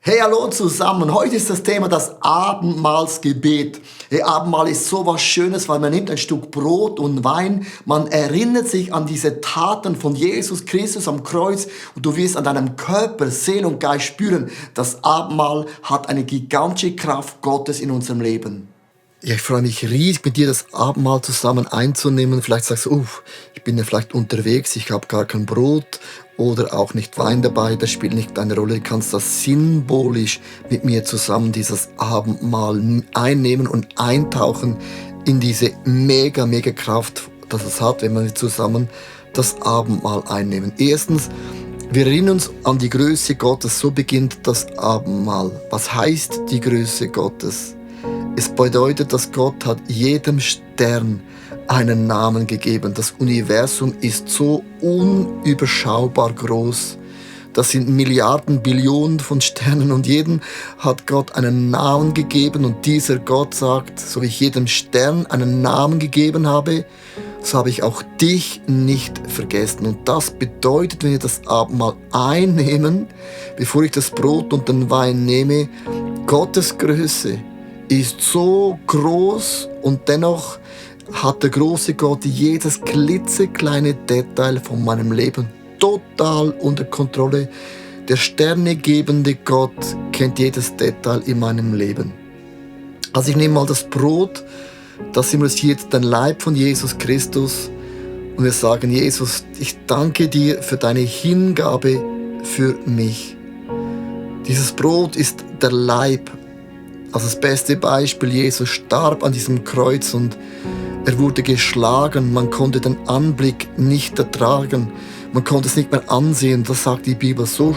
Hey, hallo zusammen. Heute ist das Thema das Abendmahlsgebet. Hey, Abendmahl ist so was Schönes, weil man nimmt ein Stück Brot und Wein, man erinnert sich an diese Taten von Jesus Christus am Kreuz und du wirst an deinem Körper, Seele und Geist spüren, das Abendmahl hat eine gigantische Kraft Gottes in unserem Leben. Ja, ich freue mich riesig, mit dir das Abendmahl zusammen einzunehmen. Vielleicht sagst du, ich bin ja vielleicht unterwegs, ich habe gar kein Brot oder auch nicht Wein dabei. Das spielt nicht eine Rolle. Du kannst das symbolisch mit mir zusammen dieses Abendmahl einnehmen und eintauchen in diese mega Kraft, das es hat, wenn wir zusammen das Abendmahl einnehmen. Erstens, wir erinnern uns an die Größe Gottes. So beginnt das Abendmahl. Was heißt die Größe Gottes? Es bedeutet, dass Gott hat jedem Stern einen Namen gegeben. Das Universum ist so unüberschaubar groß. Das sind Milliarden, Billionen von Sternen und jedem hat Gott einen Namen gegeben. Und dieser Gott sagt, so wie ich jedem Stern einen Namen gegeben habe, so habe ich auch dich nicht vergessen. Und das bedeutet, wenn wir das Abendmahl einnehmen, bevor ich das Brot und den Wein nehme, Gottes Größe ist so groß und dennoch hat der große Gott jedes klitzekleine Detail von meinem Leben total unter Kontrolle. Der sternegebende Gott kennt jedes Detail in meinem Leben. Also ich nehme mal das Brot, das symbolisiert den Leib von Jesus Christus und wir sagen, Jesus, ich danke dir für deine Hingabe für mich. Dieses Brot ist der Leib. Also das beste Beispiel, Jesus starb an diesem Kreuz und er wurde geschlagen. Man konnte den Anblick nicht ertragen. Man konnte es nicht mehr ansehen. Das sagt die Bibel. So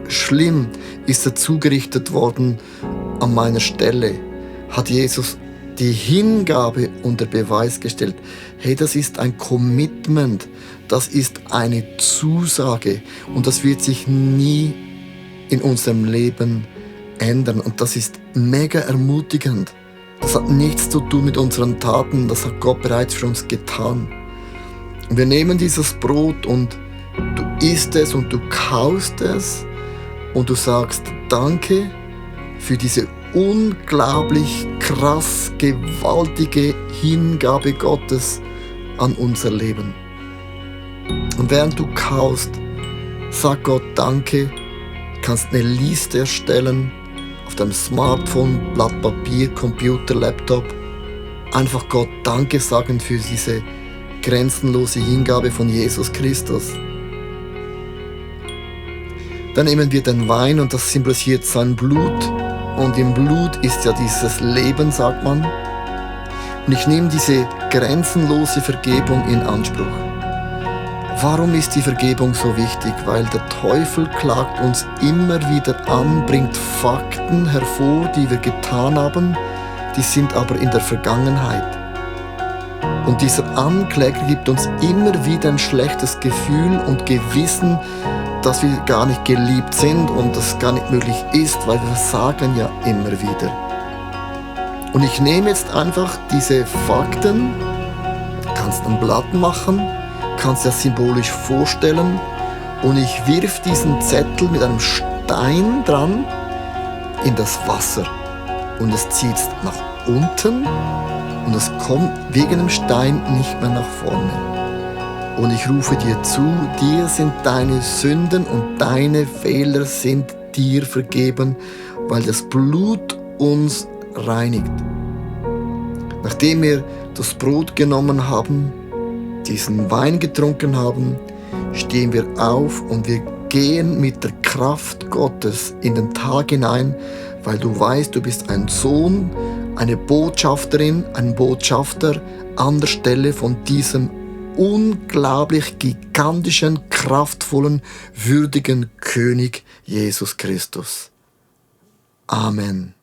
schlimm ist er zugerichtet worden an meiner Stelle. Hat Jesus die Hingabe unter Beweis gestellt. Hey, das ist ein Commitment. Das ist eine Zusage. Und das wird sich nie in unserem Leben ändern. Und das ist mega ermutigend. Das hat nichts zu tun mit unseren Taten, das hat Gott bereits für uns getan. Und wir nehmen dieses Brot und du isst es und du kaust es und du sagst Danke für diese unglaublich krass gewaltige Hingabe Gottes an unser Leben. Und während du kaust, sag Gott Danke, kannst eine Liste erstellen, auf deinem Smartphone, Blatt Papier, Computer, Laptop. Einfach Gott Danke sagen für diese grenzenlose Hingabe von Jesus Christus. Dann nehmen wir den Wein und das symbolisiert sein Blut. Und im Blut ist ja dieses Leben, sagt man. Und ich nehme diese grenzenlose Vergebung in Anspruch. Warum ist die Vergebung so wichtig? Weil der Teufel klagt uns immer wieder an, bringt Fakten hervor, die wir getan haben, die sind aber in der Vergangenheit. Und dieser Ankläger gibt uns immer wieder ein schlechtes Gefühl und Gewissen, dass wir gar nicht geliebt sind und das gar nicht möglich ist, weil wir sagen ja immer wieder. Und ich nehme jetzt einfach diese Fakten, kannst ein Blatt machen, kannst das symbolisch vorstellen und ich wirf diesen Zettel mit einem Stein dran in das Wasser und es zieht nach unten und es kommt wegen dem Stein nicht mehr nach vorne. Und ich rufe dir zu, dir sind deine Sünden und deine Fehler sind dir vergeben, weil das Blut uns reinigt. Nachdem wir das Brot genommen haben, diesen Wein getrunken haben, stehen wir auf und wir gehen mit der Kraft Gottes in den Tag hinein, weil du weißt, du bist ein Sohn, eine Botschafterin, ein Botschafter an der Stelle von diesem unglaublich gigantischen, kraftvollen, würdigen König Jesus Christus. Amen.